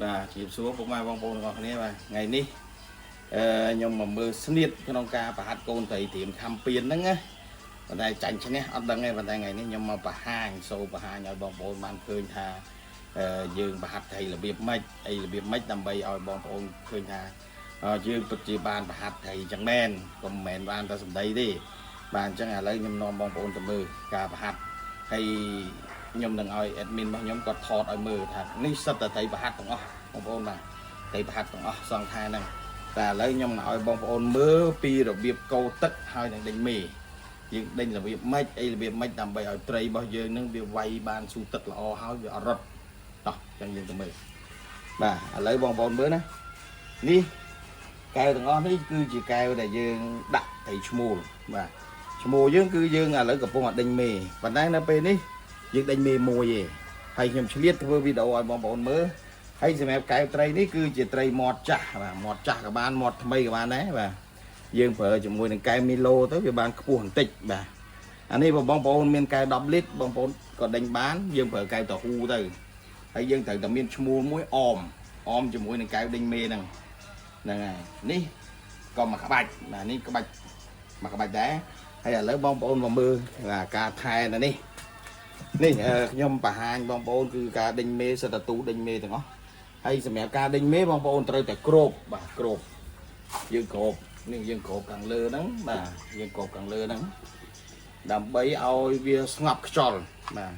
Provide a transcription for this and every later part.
បាទជំរាបសួរពុកម៉ែបងប្អូនទាំងអស់គ្នាបាទថ្ងៃនេះអឺខ្ញុំមកមើលស្នៀតក្នុងការប្រហាត់កូនត្រីត្រៀមខំពៀនហ្នឹងណាប៉ុន្តែចាញ់ឈ្នះអត់ដឹងទេប៉ុន្តែថ្ងៃនេះខ្ញុំមកបង្ហាញសូបង្ហាញឲ្យបងប្អូនបានឃើញថាអឺយើងប្រហាត់ត្រីរបៀបម៉េចអីរបៀបម៉េចដើម្បីឲ្យបងប្អូនឃើញថាអឺយើងពិតជាបានប្រហាត់ត្រីចឹងមែនកុំមែនបានតែសម្ដីទេបាទអញ្ចឹងឥឡូវខ្ញុំនាំបងប្អូនទៅមើលការប្រហាត់ហើយខ្ញុំនឹងឲ្យ admin របស់ខ្ញុំគាត់ថតឲ្យមើលថានេះសិតតែត្រីប្រហាត់ទាំងអស់បងប្អូនបាទត្រីប្រហាត់ទាំងអស់សងខាងហ្នឹងតែឥឡូវខ្ញុំនឹងឲ្យបងប្អូនមើលពីរបៀបកូរទឹកហើយនឹងដេញមេយើងដេញរបៀបម៉េចអីរបៀបម៉េចដើម្បីឲ្យត្រីរបស់យើងនឹងវាវាយបានស៊ូទឹកល្អហើយវាអត់រត់តោះអញ្ចឹងយើងទៅមើលបាទឥឡូវបងប្អូនមើលណានេះកែវទាំងអស់នេះគឺជាកែវដែលយើងដាក់ត្រីឈ្មោលបាទឈ្មោលយើងគឺយើងឥឡូវកំពុងតែដេញមេប៉ុន្តែនៅពេលនេះយើងដេញមេមួយទេហើយខ្ញុំឆ្លៀតធ្វើវីដេអូឲ្យបងប្អូនមើលហើយសម្រាប់កែវត្រីនេះគឺជាត្រីមាត់ចាស់បាទមាត់ចាស់ក៏បានមាត់ថ្មីក៏បានដែរបាទយើងប្រើជាមួយនឹងកែវមីឡូទៅវាបានខ្ពស់បន្តិចបាទអានេះបើបងប្អូនមានកែវ10លីត្របងប្អូនក៏ដេញបានយើងប្រើកែវតហ៊ូទៅហើយយើងត្រូវតែមានឈ្មោលមួយអមអមជាមួយនឹងកែវដេញមេហ្នឹងហ្នឹងហើយនេះក៏មួយក្បាច់បាទនេះក្បាច់មួយក្បាច់ដែរហើយឥឡូវបងប្អូនមកមើលបាទការថែនៅនេះនេះអឺខ្ញុំបង្ហាញបងប្អូនគឺការដេញមេសិតតទូដេញមេទាំងអស់ហើយសម្រាប់ការដេញមេបងប្អូនត្រូវតែគ្របបាទគ្របយើងគ្របនេះយើងគ្របខាងលើហ្នឹងបាទយើងគ្របខាងលើហ្នឹងដើម្បីឲ្យវាស្ងប់ខ្យល់បាទ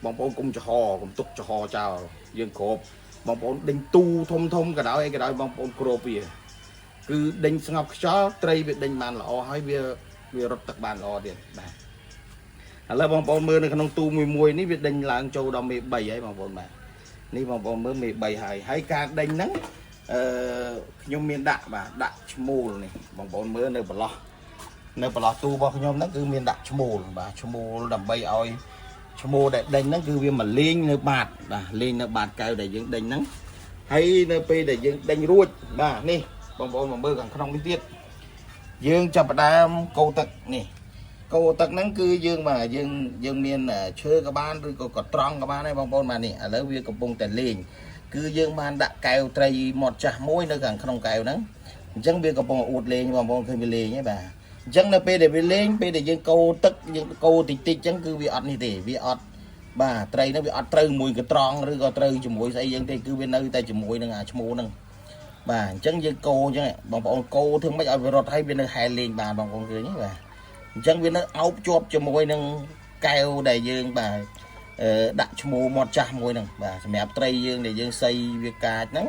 បងប្អូនកុំចំហកុំទុកចំហចោលយើងគ្របបងប្អូនដេញទូធំធំក៏ដោយអីក៏ដោយបងប្អូនគ្របវាគឺដេញស្ងប់ខ្យល់ត្រីវាដេញបានល្អហើយវាវារត់ទឹកបានល្អទៀតបាទឥឡូវបងប្អូនមើលនៅក្នុងទូមួយមួយនេះវាដេញឡើងចូលដល់មេ3ហើយបងប្អូនបាទនេះបងប្អូនមើលមេ3ហើយហើយការដេញហ្នឹងអឺខ្ញុំមានដាក់បាទដាក់ឈ្មោលនេះបងប្អូនមើលនៅប្រឡោះនៅប្រឡោះទូរបស់ខ្ញុំហ្នឹងគឺមានដាក់ឈ្មោលបាទឈ្មោលដើម្បីឲ្យឈ្មោលដែលដេញហ្នឹងគឺវាមកលេងនៅបាតបាទលេងនៅបាតកែវដែលយើងដេញហ្នឹងហើយនៅពេលដែលយើងដេញរួចបាទនេះបងប្អូនមកមើលខាងក្នុងនេះទៀតយើងចាប់ផ្ដើមកូរទឹកនេះកូរទឹកហ្នឹងគឺយើងបាទយើងយើងមានឈើក៏បានឬក៏កត្រង់ក៏បានដែរបងប្អូនបាទនេះឥឡូវវាកំពុងតែលេងគឺយើងបានដាក់កែវត្រីមាត់ចាស់មួយនៅខាងក្នុងកែវហ្នឹងអញ្ចឹងវាកំពុងអួតលេងបងប្អូនឃើញវាលេងហ៎បាទអញ្ចឹងនៅពេលដែលវាលេងពេលដែលយើងកូរទឹកយើងកូរតិចតិចអញ្ចឹងគឺវាអត់នេះទេវាអត់បាទត្រីហ្នឹងវាអត់ត្រូវមួយកត្រង់ឬក៏ត្រូវជាមួយស្អីយើងទេគឺវានៅតែជាមួយនឹងអាឈ្មោះហ្នឹងបាទអញ្ចឹងយើងកូរអញ្ចឹងបងប្អូនកូរធ្វើម៉េចឲ្យវារត់ហើយវានៅហែលលេងបានបងប្អូនឃើញទេបាទអញ្ចឹងវានៅអោបជាប់ជាមួយនឹងកែវដែលយើងបាទអឺដាក់ឈ្មោះមាត់ចាស់មួយហ្នឹងបាទសម្រាប់ត្រីយើងដែលយើងសៃវាកាចហ្នឹង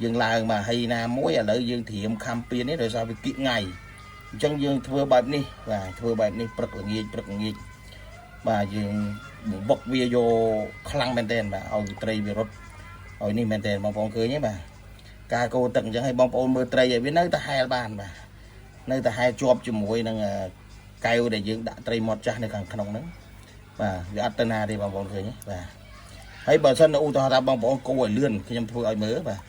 យើងឡើងបាទហើយណាមួយឥឡូវយើងត្រៀមខំពៀននេះដោយសារវាគៀកថ្ងៃអញ្ចឹងយើងធ្វើបែបនេះបាទធ្វើបែបនេះព្រឹកល្ងាចព្រឹកល្ងាចបាទយើងបុកវាយកខ្លាំងមែនទែនបាទឲ្យត្រីវារត់ឲ្យនេះមែនទែនបងប្អូនឃើញទេបាទការកូរទឹកអញ្ចឹងឲ្យបងប្អូនមើលត្រីឲ្យវានៅតែហែលបានបាទនៅតែហែលជាប់ជាមួយនឹងកែវដែលយើងដាក់ត្រីមាត់ចាស់នៅខាងក្នុងហ្នឹងបាទវាអត់ទៅណាទេបងប្អូនឃើញទេបាទហើយបើសិនឧទាហរណ៍ថាបងប្អូនកូរឲ្យលឿនខ្ញុំធ្វើឲ្យមើលបាទ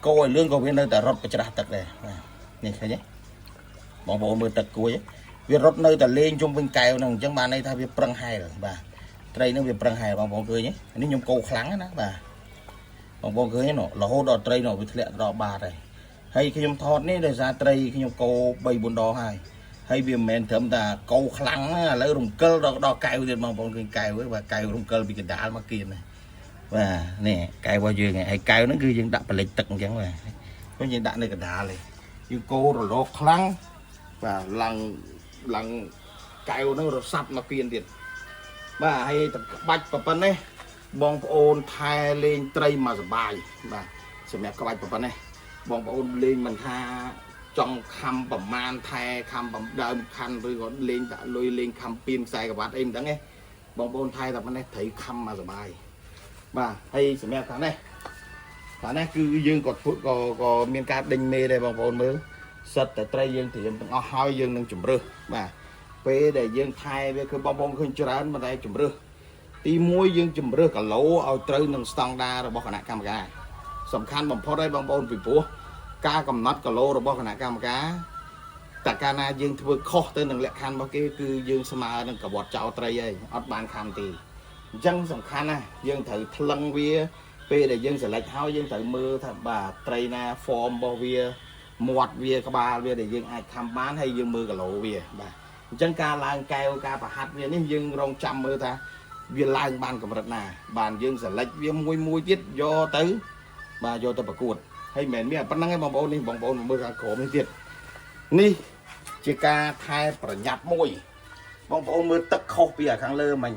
កូរឲ្យលឿនក៏វានៅតែរត់បច្រាស់ទឹកដែរបាទនេះឃើញទេបងប្អូនមើលទឹកគួយវារត់នៅតែលេងជុំវិញកែវហ្នឹងអញ្ចឹងបានន័យថាវាប្រឹងហែលបាទត្រីហ្នឹងវាប្រឹងហែលបងប្អូនឃើញទេនេះខ្ញុំកូរខ្លាំងណាបាទបងប្អូនឃើញទេនោះរហូតដល់ត្រីនោះវាធ្លាក់ដល់បាតហើយហើយខ្ញុំថតនេះដោយសារត្រីខ្ញុំកូរ3 4ដងហើយហើយវាមិនមែនត្រឹមតែកូរខ្លាំងណាឥឡូវរំកិលដល់ដល់កែវទៀតបងប្អូនឃើញកែវទេបាទកែវរំកិលពីកណ្ដាលមកគៀនណាបាទនេះកែវរបស់យើងហើយកែវហ្នឹងគឺយើងដាក់បលិចទឹកអញ្ចឹងបាទព្រោះយើងដាក់នៅកណ្ដាលទេយើងកូររលកខ្លាំងបាទឡើងឡើងកែវហ្នឹងរសាប់មកគៀនទៀតបាទហើយតែក្បាច់ប៉ុណ្ណេះបងប្អូនថែលេងត្រីមកសបាយបាទសម្រាប់ក្បាច់ប៉ុណ្ណេះបងប្អូនលេងមិនថាចង់ខំប្រមាណថែខំបំដើមខណ្ឌឬក៏លេងដាក់លុយលេងខំពៀនខ្សែក្រវ៉ាត់អីមិនដឹងទេបងប្អូនថែតែប៉ុណ្ណេះត្រីខំមកសបាយបាទហើយសម្រាប់ខាងនេះខាងនេះគឺយើងក៏ធ្វើក៏ក៏មានការដេញមេដែរបងប្អូនមើលសិតតែត្រីយើងត្រៀមទាំងអស់ហើយយើងនឹងជំរើសបាទពេលដែលយើងថែវាគឺបងប្អូនឃើញច្រើនប៉ុន្តែជំរើសទី1យើងជំរើសគីឡូឲ្យត្រូវនឹងស្តង់ដាររបស់គណៈកម្មការសំខាន់បំផុតហើយបងប្អូនពីព្រោះការកំណត់គីឡូរបស់គណៈកម្មការតែកាលណាយើងធ្វើខុសទៅនឹងលក្ខខណ្ឌរបស់គេគឺយើងស្មើនឹងកវត្តចោលត្រីហើយអត់បានខំទេអញ្ចឹងសំខាន់ណាស់យើងត្រូវថ្លឹងវា ពេលដែលយើង select ហើយយើងត្រូវមើលថាបាទត្រីណា form របស់វាមាត់វាក្បាលវាដែលយើងអាចធ្វើបានហើយយើងមើលគីឡូវាបាទអញ្ចឹងការឡើងកែវការប្រហាត់វានេះយើងរងចាំមើលថាវាឡើងបានកម្រិតណា បានយើង select វាមួយមួយទៀតយកទៅបាទយកទៅប្រកួតហើយមិនមែនមានប៉ុណ្្នឹងទេបងប្អូននេះបងប្អូនមើលខាងក្រោមនេះទៀតនេះជាការថែប្រញាប់មួយ បងប្អូនមើលទឹកខុសពីអាខាងលើមិញ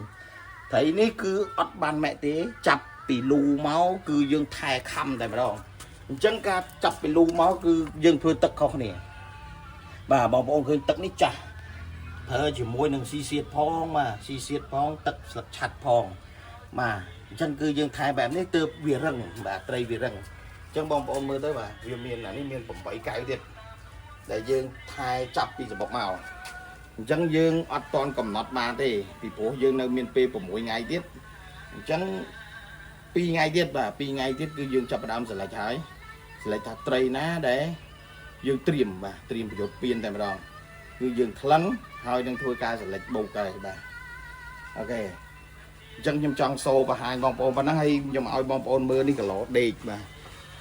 ត្រីនេះគឺអត់បានម៉ែទេចាប់ពីលូមកគឺយើងថែខំតែម្ដងអញ្ចឹងការចាប់ពីលូមកគឺយើងធ្វើទឹកខុសគ្នាបាទបងប្អូនឃើញទឹកនេះចាស់ប្រើជាមួយនឹងស៊ីសៀតផងបាទស៊ីសៀតផងទឹកស្លឹកឆាត់ផងបាទអញ្ចឹងគឺយើងថែបែបនេះទើបវារឹងបាទត្រីវារឹងអញ្ចឹងបងប្អូនមើលទៅបាទវាមានអានេះមាន8កែវទៀតដែលយើងថែចាប់ពីសបុកមក អញ្ចឹងយើងអត់តន់កំណត់បានទេពីព្រោះយើងនៅមានពេល6ថ្ងៃទៀតអញ្ចឹង2ថ្ងៃទៀតបាទ2ថ្ងៃទៀតគឺយើងចាប់ផ្ដើម select ហើយ select ថាត្រីណាដែលយើងត្រៀមបាទត្រៀមប្រយុទ្ធពៀនតែម្ដងគឺយើងថ្លឹងហើយនឹងធ្វើការ select បូកដែរបាទ OK អញ្ចឹងខ្ញុំចង់សូបង្ហាញបងប្អូនប៉ុណ្ណឹងហើយខ្ញុំឲ្យបងប្អូនមើលនេះគីឡូដេកបាទ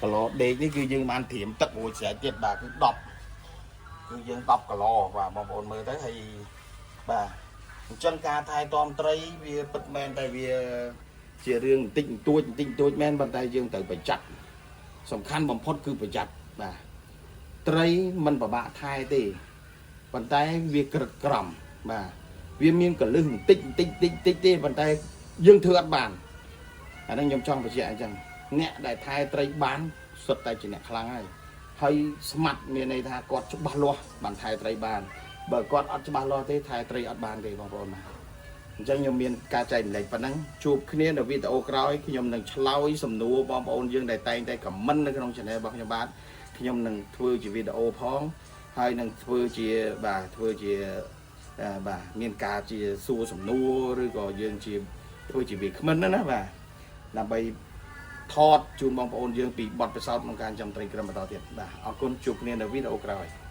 គីឡូដេកនេះគឺយើងបានត្រៀមទឹករួចស្រេចទៀតបាទគឺ10គឺយើង10គីឡូបាទបងប្អូនមើលទៅហើយ បាទអញ្ចឹងការថែទាំត្រីវាពិតមែនតែវាជារឿងបន្តិចបន្តួចបន្តិចបន្តួចមែនប៉ុន្តែយើងត្រូវប្រយ័ត្នសំខាន់បំផុតគឺប្រយ័ត្នបាទត្រីមិនពិបាកថែទេប៉ុន្តែវាក្រិតក្រំបាទវាមានកលឹះបន្តិចបន្តិចបន្តិចបន្តិចទេប៉ុន្តែយើងធ្វើអត់បានអាហ្នឹងខ្ញុំចង់បញ្ជាក់អញ្ចឹងអ្នកដែលថែត្រីបានសុទ្ធតែជាអ្នកខ្លាំងហើយហើយស្មាត់មានន័យថាគាត់ច្បាស់លាស់បានថែត្រីបាន បើគាត់អត់ច្បាស់លាស់ទេថែត្រីអត់បានទេបងប្អូនណាអញ្ចឹងខ្ញុំមានការចែករំលែកប៉ុណ្ណឹងជួបគ្នានៅវីដេអូក្រោយខ្ញុំនឹងឆ្លើយសំណួរបងប្អូនយើងដែលតែងតែ comment នៅក្នុង channel របស់ខ្ញុំបាទខ្ញុំនឹងធ្វើជាវីដេអូផងហើយនឹងធ្វើជាបាទធ្វើជាបាទមានការជាសួរសំណួរឬក៏យើងជាធ្វើជាវាគ្មិនណាណាបាទដើម្បីថតជូនបងប្អូនយើងពីបទពិសោធន៍ក្នុងការចាំត្រីក្រឹមបន្តទៀតបាទអរគុណជួបគ្នានៅវីដេអូក្រោយ។